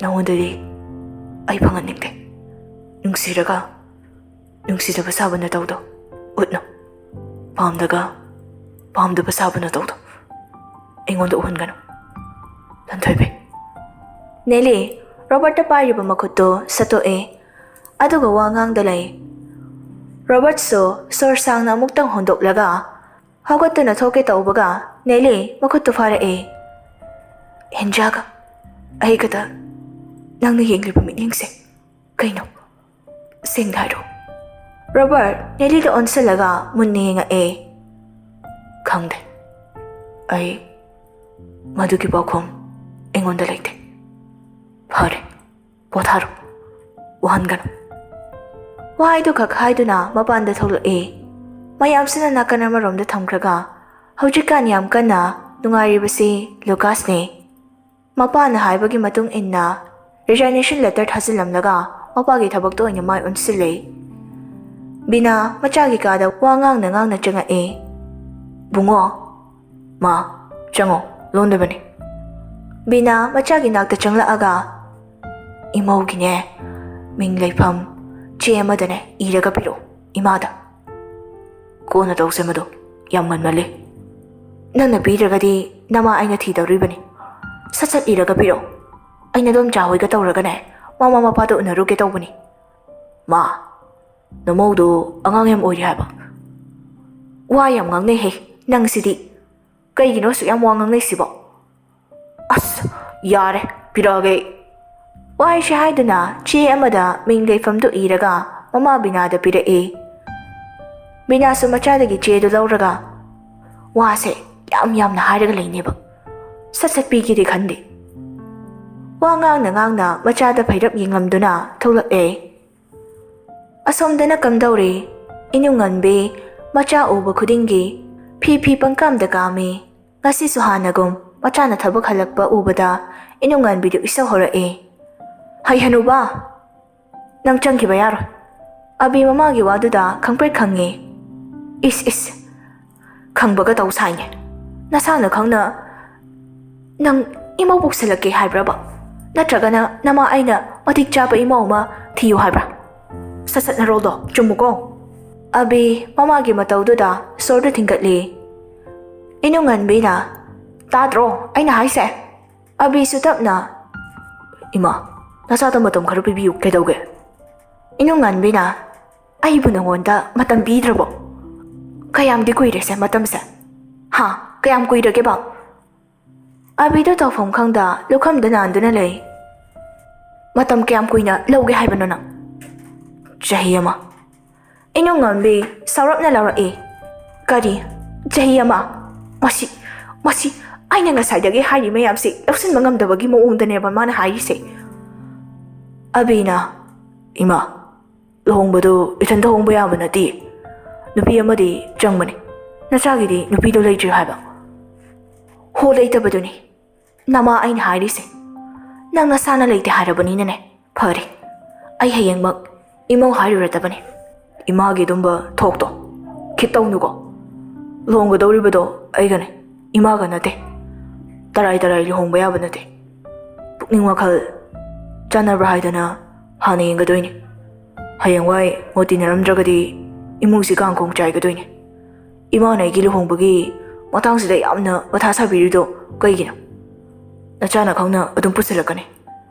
ꯅꯉꯣꯟꯗꯗꯤ ꯑꯩ ꯐꯪꯍꯟꯅꯤꯡꯗꯦ꯫ ꯅꯨꯡꯁꯤꯔꯒ ꯅꯨꯡꯁꯤꯗꯕ ꯁꯥꯕ ꯅꯇꯧꯗꯣ ꯎꯠꯅꯨ꯫ ꯄꯥꯝꯗꯒ ꯄꯥꯝꯗꯕ ꯁꯥꯕ ꯅꯇꯧꯗꯣ ꯑꯩꯉꯣꯟꯗ ꯎꯍꯟꯒꯅꯨ, ꯂꯟꯊꯣꯏꯕꯤ"꯫ ꯅꯦꯂꯤ ꯔꯣꯕꯔꯠꯇ ꯄꯥꯏꯔꯤꯕ ꯃꯈꯨꯠꯇꯨ ꯁꯠꯇꯣꯛꯏ꯫ ꯑꯗꯨꯒ ꯋꯥ ꯉꯥꯡꯗ ꯂꯩ꯫ ꯔꯣꯕꯔꯠꯁꯨ ꯁꯣꯔ ꯁꯥꯡꯅ ꯑꯃꯨꯛꯇꯪ ꯍꯣꯟꯗꯣꯛꯂꯒ ꯍꯧꯒꯠꯇꯨꯅ ꯊꯣꯛꯀꯦ ꯇꯧꯕꯒ ꯅꯦꯂꯤ ꯃꯈꯨꯠꯇꯨ ꯐꯥꯔꯛꯏ꯫ "ꯍꯦꯟꯖꯥꯒ ꯑꯩꯒꯗ ꯅꯪꯅ ꯌꯦꯡꯂꯤꯕ ꯃꯤꯠꯌꯦꯡꯁꯦ ꯀꯩꯅꯣ? ꯁꯦꯡꯅ ꯍꯥꯏꯔꯣ"꯫ ꯔꯣꯕꯔꯠ ꯅꯦꯂꯤꯗ ꯑꯣꯟꯁꯤꯜꯂꯒ ꯃꯨꯟꯅ ꯌꯦꯡꯉꯛꯑꯦ꯫ "ꯈꯪꯗꯦ꯫ ꯑꯩ ꯃꯗꯨꯒꯤ ꯄꯥꯎꯈꯨꯝ ꯑꯩꯉꯣꯟꯗ ꯂꯩꯇꯦ꯫ ꯐꯔꯦ, ꯄꯣꯊꯥꯔꯣ꯫ ꯋꯥꯍꯟꯒꯅꯨ"꯫ ꯋꯥꯍꯩꯗꯨ ꯈꯛ ꯍꯥꯏꯗꯨꯅ ꯃꯄꯥꯟꯗ ꯊꯣꯛꯂꯛꯏ꯫ ꯃꯌꯥꯝꯁꯤꯅ ꯅꯥꯀꯟ ꯑꯃꯔꯣꯝꯗ ꯊꯝꯈ꯭ꯔꯒ ꯍꯧꯖꯤꯛꯀꯥꯟ ꯌꯥꯝ ꯀꯟꯅ ꯅꯨꯡꯉꯥꯏꯔꯤꯕꯁꯤ ꯂꯨꯀꯥꯁꯅꯤ꯫ ꯃꯄꯥꯅ ꯍꯥꯏꯕꯒꯤ ꯃꯇꯨꯡ ꯏꯟꯅ resignation letter ꯊꯥꯖꯤꯜꯂꯝꯂꯒ ꯃꯄꯥꯒꯤ ꯊꯕꯛꯇ ꯑꯣꯏꯅ ꯃꯥꯏ ꯑꯣꯟꯁꯤꯜꯂꯦ꯫ ꯕꯤꯅꯥ ꯃꯆꯥꯒꯤ ꯀꯥꯗ ꯋꯥ ꯉꯥꯡꯅ ꯉꯥꯡꯅ ꯆꯪꯉꯛꯑꯦ꯫ "ꯕꯨꯡꯉꯣ, "ꯃꯥ, ꯆꯪꯉꯣ, ꯂꯣꯟꯗꯕꯅꯤ꯫" ꯕꯤꯅꯥ ꯃꯆꯥꯒꯤ ꯅꯥꯛꯇ ꯆꯪꯂꯛꯑꯒ, "ꯏꯃꯧꯒꯤꯅꯦ, ꯃꯤꯡ ꯂꯩꯐꯝ ꯆꯦ ꯑꯃꯗꯅꯦ ꯏꯔꯒ ꯄꯤꯔꯛꯑꯣ, ꯏꯃꯥꯗ꯫" "ꯀꯣꯟꯅ ꯇꯧꯁꯦ ꯃꯗꯨ, ꯌꯥꯝ ꯉꯟꯃꯜꯂꯤ꯫" "ꯅꯪꯅ ꯄꯤꯗ꯭ꯔꯒꯗꯤ ꯅꯃꯥ ꯑꯩꯅ ꯊꯤꯗꯧꯔꯤꯕꯅꯤ꯫ ꯁꯠ ꯁꯠ ꯏꯔꯒ ꯄꯤꯔꯛꯑꯣ꯫ ꯑꯩ ꯅꯗꯣꯝꯆꯥ ꯍꯣꯏꯒ ꯇꯧꯔꯒꯅꯦ, ꯃꯃꯥ ꯃꯄꯥꯗ ꯎꯅꯔꯨꯒꯦ ꯇꯧꯕꯅꯤ꯫" "ꯃꯥ, ꯅꯃꯧꯗꯣ ꯑꯉꯥꯡ ꯌꯥꯝ ꯑꯣꯏꯔꯤ ꯍꯥꯏꯕ꯫" "ꯋꯥ ꯌꯥꯝ ꯉꯥꯡꯅꯩꯍꯦ ꯅꯪꯁꯤꯗꯤ꯫ ꯀꯩꯒꯤꯅꯣ ꯑꯁꯨꯛ ꯌꯥꯝ ꯋꯥ ꯉꯥꯡꯅꯩꯁꯤꯕꯣ?" "ꯑꯁ, ꯌꯥꯔꯦ, ꯄꯤꯔꯛꯑꯒꯦ ꯑꯩ꯫" ꯋꯥꯍꯩꯁꯦ ꯍꯥꯏꯗꯨꯅ ꯆꯦ ꯑꯃꯗ ꯃꯤꯡ ꯂꯩꯐꯝꯗꯨ ꯏꯔꯒ ꯃꯃꯥ ꯕꯤꯅꯥꯗ ꯄꯤꯔꯛꯏ꯫ ꯕꯤꯅꯥꯁꯨ ꯃꯆꯥꯗꯒꯤ ꯆꯦꯗꯨ ꯂꯧꯔꯒ ꯋꯥꯁꯦ ꯌꯥꯝ ꯌꯥꯝꯅ ꯍꯥꯏꯔꯒ ꯂꯩꯅꯦꯕ꯫ ꯁꯠ ꯁꯠ ꯄꯤꯒꯦꯗꯤ ꯈꯟꯗꯦ꯫ ꯋꯥ ꯉꯥꯡꯅ ꯉꯥꯡꯅ ꯃꯆꯥꯗ ꯐꯩꯔꯞ ꯌꯦꯡꯂꯝꯗꯨꯅ ꯊꯣꯛꯂꯛꯑꯦ꯫ ꯑꯁꯣꯝꯗꯅ ꯀꯝꯗꯧꯔꯤ? ꯏꯅꯨꯡꯉꯟꯕꯤ ꯃꯆꯥ ꯎꯕ ꯈꯨꯗꯤꯡꯒꯤ ꯐꯤ ꯐꯤ ꯄꯪꯀꯥꯝꯗ ꯀꯥꯝꯃꯤ꯫ ꯉꯁꯤꯁꯨ ꯍꯥꯟꯅꯒꯨꯝ ꯃꯆꯥꯅ ꯊꯕꯛ ꯍꯜꯂꯛꯄ ꯎꯕꯗ ꯏꯅꯨꯡꯉꯟꯕꯤꯗꯨ ꯏꯁꯧ ꯍꯧꯔꯛꯏ꯫ "ꯍꯩ ꯍꯅꯨꯕ, ꯅꯪ ꯆꯪꯈꯤꯕ ꯌꯥꯔꯣꯏ꯫" ꯑꯕꯤ ꯃꯃꯥꯒꯤ ꯋꯥꯗꯨꯗ ꯈꯪꯄ꯭ꯔꯦꯛ ꯈꯪꯉꯤ꯫ "ꯏꯁ ꯏꯁ, ꯈꯪꯕꯒ ꯇꯧ ꯁꯥꯏꯅꯦ꯫ ꯅꯁꯥꯅ ꯈꯪꯅ ꯅꯪ ꯏꯃꯧ ꯄꯨꯁꯜꯂꯛꯀꯦ ꯍꯥꯏꯕ꯭ꯔꯕ? ꯅꯠꯇ꯭ꯔꯒꯅ ꯅꯃꯥ ꯑꯩꯅ ꯃꯇꯤꯛ ꯆꯥꯕ ꯏꯃꯧ ꯑꯃ ꯊꯤꯌꯨ ꯍꯥꯏꯕ꯭ꯔꯥ? ꯁꯠ ꯁꯠ ꯅꯔꯣꯜꯗꯣ ꯆꯨꯝꯃꯨꯀꯣ꯫" ꯑꯕꯤ ꯃꯃꯥꯒꯤ ꯃꯇꯧꯗꯨꯗ ꯁꯣꯔꯗꯨ ꯊꯤꯡꯒꯠꯂꯤ꯫ ꯏꯅꯨꯡꯉꯟꯕꯤꯅ, "ꯇꯥꯗ꯭ꯔꯣ ꯑꯩꯅ ꯍꯥꯏꯁꯦ?" ꯑꯕꯤꯁꯨ ꯇꯞꯅ, "ꯏꯃꯥ, ꯅꯆꯥꯗ ꯃꯇꯝ ꯈꯔ ꯄꯤꯕꯤꯌꯨ, ꯀꯩꯗꯧꯒꯦ?" ꯏꯅꯨꯡꯉꯟꯕꯤꯅ, "ꯑꯩꯕꯨ ꯅꯉꯣꯟꯗ ꯃꯇꯝ ꯄꯤꯗ꯭ꯔꯕꯣ? ꯀꯌꯥꯝꯗꯤ ꯀꯨꯏꯔꯦꯁꯦ ꯃꯇꯝꯁꯦ? ꯍꯥ? ꯀꯌꯥꯝ ꯀꯨꯏꯔꯒꯦꯕ?" ꯑꯕꯤꯗꯨ ꯇꯧꯐꯝ ꯈꯪꯗ ꯂꯨꯈꯝꯗ ꯅꯥꯟꯗꯨꯅ ꯂꯩ꯫ "ꯃꯇꯝ ꯀꯌꯥꯝ ꯀꯨꯏꯅ ꯂꯧꯒꯦ ꯍꯥꯏꯕꯅꯣ ꯅꯪ?" "ꯆꯍꯤ ꯑꯃ꯫" ꯏꯅꯨꯡꯉꯟꯕꯤ ꯁꯥꯎꯔꯞꯅ ꯂꯥꯎꯔꯛꯏ꯫ "ꯀꯔꯤ? ꯆꯍꯤ ꯑꯃ? ꯃꯁꯤ, ꯃꯁꯤ ꯑꯩꯅ ꯉꯁꯥꯏꯗꯒꯤ ꯍꯥꯏꯔꯤ ꯃꯌꯥꯝꯁꯤ ꯂꯧꯁꯤꯟꯕ ꯉꯝꯗꯕꯒꯤ ꯃꯑꯣꯡꯗꯅꯦꯕ ꯃꯥꯅ ꯍꯥꯏꯔꯤꯁꯦ꯫" ꯑꯕꯤꯅ, "ꯏꯃꯥ, ꯂꯨꯍꯣꯡꯕꯗꯨ ꯏꯊꯟꯇ ꯍꯣꯡꯕ ꯌꯥꯕ ꯅꯠꯇꯦ꯫ ꯅꯨꯄꯤ ꯑꯃꯗꯤ ꯆꯪꯕꯅꯤ꯫ ꯅꯆꯥꯒꯤꯗꯤ ꯅꯨꯄꯤꯗꯣ ꯂꯩꯇ꯭ꯔꯤ ꯍꯥꯏꯕ?" "ꯍꯣ, ꯂꯩꯇꯕꯗꯨꯅꯤ ꯅꯃꯥ ꯑꯩꯅ ꯍꯥꯏꯔꯤꯁꯦ꯫ ꯅꯪ ꯅꯁꯥꯅ ꯂꯩꯇꯦ ꯍꯥꯏꯔꯕꯅꯤꯅꯅꯦ꯫ ꯐꯔꯦ, ꯑꯩ ꯍꯌꯦꯡꯃꯛ ꯏꯃꯧ ꯍꯥꯏꯔꯨꯔꯗꯕꯅꯤ꯫" "ꯏꯃꯥꯒꯤ ꯑꯗꯨꯝꯕ ꯊꯣꯛꯇꯣ ꯈꯤꯠ ꯇꯧꯅꯨꯀꯣ꯫ ꯂꯨꯍꯣꯡꯒꯗꯧꯔꯤꯕꯗꯣ ꯑꯩꯒꯅꯦ꯫ ꯏꯃꯥꯒ ꯅꯠꯇꯦ꯫ ꯇꯔꯥꯏ ꯇꯔꯥꯏ ꯂꯨꯍꯣꯡꯕ ꯌꯥꯕ ꯅꯠꯇꯦ꯫ ꯄꯨꯛꯅꯤꯡ ꯋꯥꯈꯜ ꯆꯥꯟꯅꯕ꯭ꯔꯥ ꯍꯥꯏꯗꯅ ꯍꯥꯟꯅ ꯌꯦꯡꯒꯗꯣꯏꯅꯤ꯫ ꯍꯌꯦꯡꯋꯥꯏ ꯃꯣꯠ ꯇꯤꯟꯅꯔꯝꯗ꯭ꯔꯒꯗꯤ ꯏꯃꯨꯡꯁꯤ ꯀꯥꯡꯈꯣꯡ ꯆꯥꯏꯒꯗꯣꯏꯅꯤ꯫ ꯏꯃꯥꯅ ꯑꯩꯒꯤ ꯂꯨꯍꯣꯡꯕꯒꯤ ꯃꯇꯥꯡꯁꯤꯗ ꯌꯥꯝꯅ ꯃꯊꯥ ꯁꯥꯕꯤꯔꯤꯗꯣ ꯀꯩꯒꯤꯅꯣ? ꯅꯆꯥꯅ ꯈꯪꯅ ꯑꯗꯨꯝ ꯄꯨꯁꯤꯜꯂꯛꯀꯅꯤ꯫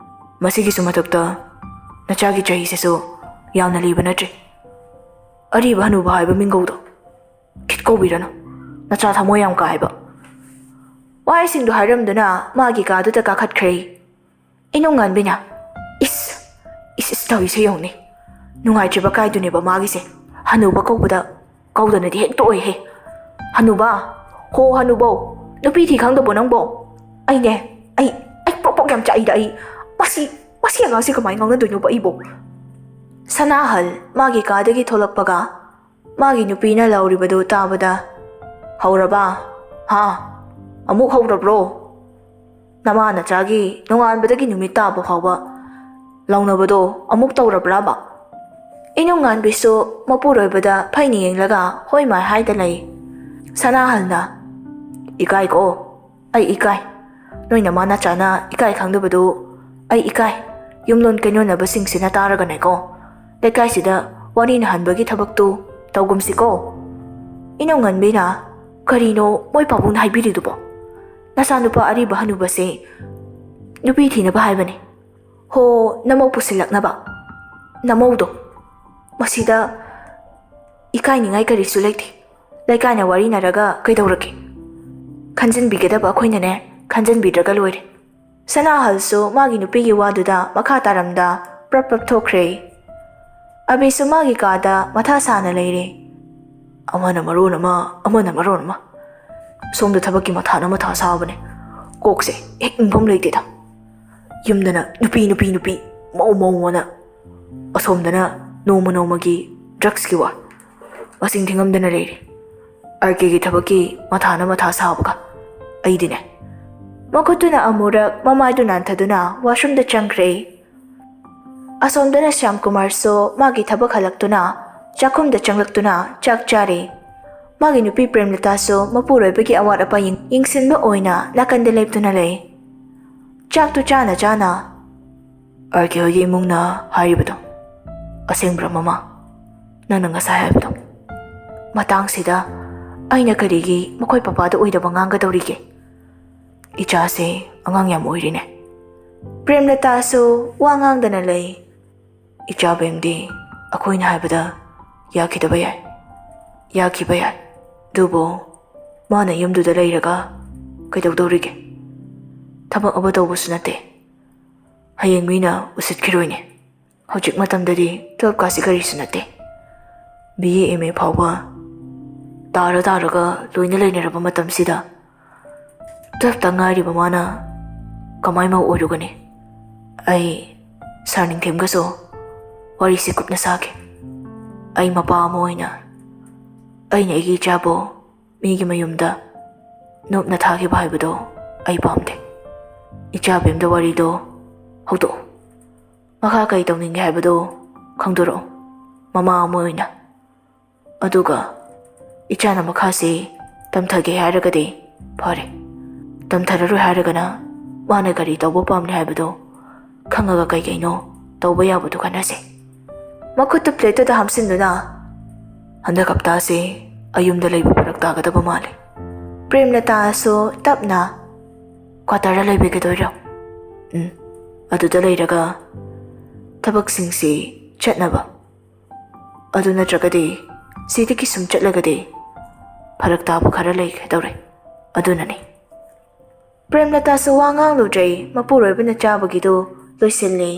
ꯃꯁꯤꯒꯤꯁꯨ ꯃꯊꯛꯇ ꯅꯆꯥꯒꯤ ꯆꯍꯤꯁꯤꯁꯨ ꯌꯥꯝꯅ ꯂꯤꯕ ꯅꯠꯇ꯭ꯔꯤ꯫ ꯑꯔꯤꯕ ꯍꯅꯨꯕ ꯍꯥꯏꯕ ꯃꯤꯡꯒꯧꯗꯣ ꯈꯤꯠ ꯀꯧꯕꯤꯔꯅꯨ꯫ ꯅꯆꯥ ꯊꯃꯣꯏ ꯌꯥꯝ ꯀꯥꯏꯕ꯫ ꯋꯥꯍꯩꯁꯤꯡꯗꯣ ꯍꯥꯏꯔꯝꯗꯨꯅ ꯃꯥꯒꯤ ꯀꯥꯗꯨꯗ ꯀꯥꯈꯠꯈ꯭ꯔꯦ꯫ ꯏꯅꯨꯡꯉꯥꯟꯕꯤꯅ, "ꯏꯁ, ꯏꯁ, ꯏꯁ ꯇꯧꯔꯤꯁꯦ ꯌꯦꯡꯉꯨꯅꯦ꯫ ꯅꯨꯡꯉꯥꯏꯇ꯭ꯔꯤꯕ ꯀꯥꯏꯗꯨꯅꯦꯕ ꯃꯥꯒꯤꯁꯦ꯫ ꯍꯅꯨꯕ ꯀꯧꯕꯗ ꯀꯧꯗꯅꯗꯤ ꯍꯦꯛ ꯇꯣꯛꯑꯣꯏꯍꯦ꯫ ꯍꯅꯨꯕ, ꯍꯣ ꯍꯅꯨꯕꯧ, ꯅꯨꯄꯤ ꯊꯤ ꯈꯪꯗꯕꯣ ꯅꯪꯕꯣ? ꯑꯩꯅꯦ, ꯑꯩ, ꯑꯩ ꯄ꯭ꯔꯣꯛ ꯄ꯭ꯔꯣꯛ ꯌꯥꯝ ꯆꯥꯛꯏꯗ ꯑꯩ꯫ ꯃꯁꯤ, ꯃꯁꯤ ꯑꯉꯥꯡꯁꯤ ꯀꯃꯥꯏꯅ ꯉꯥꯡꯅꯗꯣꯏꯅꯣꯕ ꯑꯩꯕꯣ?" ꯁꯅꯥꯍꯜ ꯃꯥꯒꯤ ꯀꯥꯗꯒꯤ ꯊꯣꯛꯂꯛꯄꯒ ꯃꯥꯒꯤ ꯅꯨꯄꯤꯅ ꯂꯥꯎꯔꯤꯕꯗꯨ ꯇꯥꯕꯗ, "ꯍꯧꯔꯕ? ꯍꯥ? ꯑꯃꯨꯛ ꯍꯧꯔꯕ꯭ꯔꯣ? ꯅꯃꯥ ꯅꯆꯥꯒꯤ ꯅꯣꯡꯉꯥꯟꯕꯗꯒꯤ ꯅꯨꯃꯤꯠ ꯇꯥꯕ ꯐꯥꯎꯕ ꯂꯥꯎꯅꯕꯗꯣ ꯑꯃꯨꯛ ꯇꯧꯔꯕ꯭ꯔꯥꯕ?" ꯏꯅꯨꯡꯉꯥꯟꯕꯤꯁꯨ ꯃꯄꯨꯔꯣꯏꯕꯗ ꯐꯩꯅ ꯌꯦꯡꯂꯒ ꯍꯣꯏ ꯃꯥꯏ ꯍꯥꯏꯗ ꯂꯩ꯫ ꯁꯅꯥꯍꯜꯅ, "ꯏꯀꯥꯏꯀꯣ, ꯑꯩ ꯏꯀꯥꯏ꯫ ꯅꯣꯏ ꯅꯃꯥ ꯅꯆꯥꯅ ꯏꯀꯥꯏ ꯈꯪꯗꯕꯗꯨ ꯑꯩ ꯏꯀꯥꯏ꯫ ꯌꯨꯝꯂꯣꯟ ꯀꯩꯅꯣꯟꯅꯕꯁꯤꯡꯁꯤꯅ ꯇꯥꯔꯒꯅꯦꯀꯣ, ꯂꯩꯀꯥꯏꯁꯤꯗ ꯋꯥꯔꯤ ꯅꯍꯟꯕꯒꯤ ꯊꯕꯛꯇꯨ ꯇꯧꯒꯨꯝꯁꯤꯀꯣ꯫" ꯏꯅꯨꯡꯉꯟꯕꯤꯅ, "ꯀꯔꯤꯅꯣ ꯃꯣꯏ ꯄꯥꯕꯨꯡꯅ ꯍꯥꯏꯕꯤꯔꯤꯗꯨꯕꯣ? ꯅꯆꯥꯅꯨꯄꯥ ꯑꯔꯤꯕ ꯍꯅꯨꯕꯁꯦ ꯅꯨꯄꯤ ꯊꯤꯅꯕ ꯍꯥꯏꯕꯅꯦ꯫ ꯍꯣ, ꯅꯃꯧ ꯄꯨꯁꯤꯜꯂꯛꯅꯕ꯫ ꯅꯃꯧꯗꯣ꯫ ꯃꯁꯤꯗ ꯏꯀꯥꯏꯅꯤꯡꯉꯥꯏ ꯀꯔꯤꯁꯨ ꯂꯩꯇꯦ꯫ ꯂꯩꯀꯥꯏꯅ ꯋꯥꯔꯤꯅꯔꯒ ꯀꯩꯗꯧꯔꯒꯦ? ꯈꯟꯖꯤꯟꯕꯤꯒꯗꯕ ꯑꯩꯈꯣꯏꯅꯅꯦ, ꯈꯟꯖꯤꯟꯕꯤꯗ꯭ꯔꯒ ꯂꯣꯏꯔꯦ꯫" ꯁꯅꯥꯍꯜꯁꯨ ꯃꯥꯒꯤ ꯅꯨꯄꯤꯒꯤ ꯋꯥꯗꯨꯗ ꯃꯈꯥ ꯇꯥꯔꯝꯗ ꯄ꯭ꯔꯞ ꯄ꯭ꯔꯞ ꯊꯣꯛꯈ꯭ꯔꯦ꯫ ꯑꯕꯤꯁꯨ ꯃꯥꯒꯤ ꯀꯥꯗ ꯃꯊꯥ ꯁꯥꯅ ꯂꯩꯔꯦ꯫ ꯑꯃꯅ ꯃꯔꯣꯟ ꯑꯃ, ꯑꯃꯅ ꯃꯔꯣꯟ ꯑꯃ꯫ ꯁꯣꯝꯗ ꯊꯕꯛꯀꯤ ꯃꯊꯥꯅ ꯃꯊꯥ ꯁꯥꯕꯅꯦ꯫ ꯀꯣꯛꯁꯦ ꯍꯦꯛ ꯏꯪꯐꯝ ꯂꯩꯇꯦꯗ꯫ ꯌꯨꯝꯗꯅ ꯅꯨꯄꯤ, ꯅꯨꯄꯤ, ꯅꯨꯄꯤ, ꯃꯧ, ꯃꯧ ꯑꯅ꯫ ꯑꯁꯣꯝꯗꯅ ꯅꯣꯡꯃ ꯅꯣꯡꯃꯒꯤ ꯗ꯭ꯔꯛꯁꯀꯤ ꯋꯥ꯫ ꯃꯁꯤꯡ ꯊꯤꯉꯝꯗꯅ ꯂꯩꯔꯦ꯫ ꯑꯥꯔ ꯀꯦꯒꯤ ꯊꯕꯛꯀꯤ ꯃꯊꯥꯅ ꯃꯊꯥ ꯁꯥꯕꯒ꯫ ꯑꯩꯗꯤꯅꯦ꯫ ꯃꯈꯨꯠꯇꯨꯅ ꯑꯃꯨꯔꯛ ꯃꯃꯥꯏꯗꯨ ꯅꯥꯟꯊꯗꯨꯅ ꯋꯥꯁꯔꯨꯝꯗ ꯆꯪꯈ꯭ꯔꯦ꯫ ꯑꯁꯣꯝꯗꯅ ꯁ꯭ꯌꯥꯝꯀꯨꯃꯥꯔꯁꯨ ꯃꯥꯒꯤ ꯊꯕꯛ ꯍꯜꯂꯛꯇꯨꯅ ꯆꯥꯛꯈꯨꯝꯗ ꯆꯪꯂꯛꯇꯨꯅ ꯆꯥꯛ ꯆꯥꯔꯦ꯫ ꯃꯥꯒꯤ ꯅꯨꯄꯤ ꯄ꯭ꯔꯦꯝꯂꯇꯥꯁꯨ ꯃꯄꯨꯔꯣꯏꯕꯒꯤ ꯑꯋꯥꯠ ꯑꯄꯥ ꯌꯦꯡ-, ꯌꯦꯡꯁꯤꯟꯕ ꯑꯣꯏꯅ ꯅꯥꯀꯟꯗ ꯂꯦꯞꯇꯨꯅ ꯂꯩ꯫ ꯆꯥꯛꯇꯨ ꯆꯥꯅ ꯆꯥꯅ ꯑꯥꯔ ꯀꯦ ꯍꯣꯏꯒꯤ ꯏꯃꯨꯡꯅ ꯍꯥꯏꯔꯤꯕꯗꯣ ꯑꯁꯦꯡꯕ꯭ꯔꯥ ꯃꯃꯥ? ꯅꯪꯅ ꯉꯁꯥꯏ ꯍꯥꯏꯕꯗꯣ? ꯃꯇꯥꯡꯁꯤꯗ ꯑꯩꯅ ꯀꯔꯤꯒꯤ ꯃꯈꯣꯏ ꯄꯄꯥꯗ ꯑꯣꯏꯗꯕ ꯉꯥꯡꯒꯗꯧꯔꯤꯒꯦ? ꯏꯆꯥꯁꯦ ꯑꯉꯥꯡ ꯌꯥꯝ ꯑꯣꯏꯔꯤꯅꯦ꯫ ꯄ꯭ꯔꯦꯝꯂꯇꯥꯁꯨ ꯋꯥ ꯉꯥꯡꯗꯅ ꯂꯩ꯫ ꯏꯆꯥ ꯕꯦꯝꯗꯤ ꯑꯩꯈꯣꯏꯅ ꯍꯥꯏꯕꯗ ꯌꯥꯈꯤꯗꯕ ꯌꯥꯏ, ꯌꯥꯈꯤꯕ ꯌꯥꯏ, ꯑꯗꯨꯕꯨ ꯃꯥꯅ ꯌꯨꯝꯗꯨꯗ ꯂꯩꯔꯒ ꯀꯩꯗꯧꯗꯧꯔꯤꯒꯦ? ꯊꯕꯛ ꯑꯃ ꯇꯧꯕꯁꯨ ꯅꯠꯇꯦ, ꯍꯌꯦꯡ ꯃꯤꯅ ꯎꯁꯤꯠꯈꯤꯔꯣꯏꯅꯦ꯫ ꯍꯧꯖꯤꯛ ꯃꯇꯝꯗꯗꯤ ꯇꯨꯋꯦꯜꯐ ꯀꯥꯁꯤ ꯀꯔꯤꯁꯨ ꯅꯠꯇꯦ꯫ ꯕꯤ ꯑꯦ ꯑꯦꯝ ꯑꯦ ꯐꯥꯎꯕ ꯇꯥꯔ ꯇꯥꯔꯒ ꯂꯣꯏꯅ ꯂꯩꯅꯔꯕ ꯃꯇꯝꯁꯤꯗ ꯇꯨꯋꯦꯜꯐꯇ ꯉꯥꯏꯔꯤꯕ ꯃꯥꯅ ꯀꯃꯥꯏ ꯃꯧ ꯑꯣꯏꯔꯨꯒꯅꯤ? ꯑꯩ ꯁꯥꯔ ꯅꯤꯡꯊꯦꯝꯒꯁꯨ ꯋꯥꯔꯤꯁꯤ ꯀꯨꯞꯅ ꯁꯥꯈꯤ꯫ ꯑꯩ ꯃꯄꯥ ꯑꯃ ꯑꯣꯏꯅ ꯑꯩꯅ ꯑꯩꯒꯤ ꯏꯆꯥꯕꯨ ꯃꯤꯒꯤ ꯃꯌꯨꯝꯗ ꯅꯣꯞꯅ ꯊꯥꯈꯤꯕ ꯍꯥꯏꯕꯗꯣ ꯑꯩ ꯄꯥꯝꯗꯦ꯫ ꯏꯆꯥ ꯕꯦꯝꯗ ꯋꯥꯔꯤꯗꯣ ꯍꯧꯗꯣꯛꯎ꯫ ꯃꯈꯥ ꯀꯔꯤ ꯇꯧꯅꯤꯡꯒꯦ ꯍꯥꯏꯕꯗꯣ ꯈꯪꯗꯣꯔꯛꯎ, ꯃꯃꯥ ꯑꯃ ꯑꯣꯏꯅ꯫ ꯑꯗꯨꯒ ꯏꯆꯥꯅ ꯃꯈꯥꯁꯤ ꯇꯝꯊꯒꯦ ꯍꯥꯏꯔꯒꯗꯤ ꯐꯔꯦ, ꯇꯝꯊꯔꯔꯣꯏ ꯍꯥꯏꯔꯒꯅ ꯃꯥꯅ ꯀꯔꯤ ꯇꯧꯕ ꯄꯥꯝꯂꯤ ꯍꯥꯏꯕꯗꯣ ꯈꯪꯉꯒ ꯀꯩ ꯀꯩꯅꯣ ꯇꯧꯕ ꯌꯥꯕꯗꯨ ꯈꯟꯅꯁꯦ꯫ ꯃꯈꯨꯠꯇꯨ ꯄ꯭ꯂꯦꯠꯇꯨꯗ ꯍꯥꯝꯁꯤꯟꯗꯨꯅ, ꯍꯟꯗꯛ ꯍꯞꯇꯥꯁꯤ ꯑꯩ ꯌꯨꯝꯗ ꯂꯩꯕ ꯐꯔꯛ ꯇꯥꯒꯗꯕ ꯃꯥꯜꯂꯤ꯫ ꯄ꯭ꯔꯦꯝꯂꯇꯥꯁꯨ ꯇꯞꯅ, "ꯀ꯭ꯋꯥꯇꯔꯗ ꯂꯩꯕꯤꯒꯗꯣꯏꯔꯣ?" "ꯎꯝ, ꯑꯗꯨꯗ ꯂꯩꯔꯒ ꯊꯕꯛꯁꯤꯡꯁꯤ ꯆꯠꯅꯕ꯫ ꯑꯗꯨ ꯅꯠꯇ꯭ꯔꯒꯗꯤ ꯁꯤꯗꯒꯤ ꯁꯨꯝ ꯆꯠꯂꯒꯗꯤ ꯐꯔꯛ ꯇꯥꯕ ꯈꯔ ꯂꯩꯒꯗꯧꯔꯦ, ꯑꯗꯨꯅꯅꯤ꯫" ꯄ꯭ꯔꯦꯝꯂꯇꯥꯁꯨ ꯋꯥ ꯉꯥꯡꯂꯨꯗ꯭ꯔꯦ, ꯃꯄꯨꯔꯣꯏꯕꯅ ꯆꯥꯕꯒꯤꯗꯨ ꯂꯣꯏꯁꯤꯜꯂꯤ꯫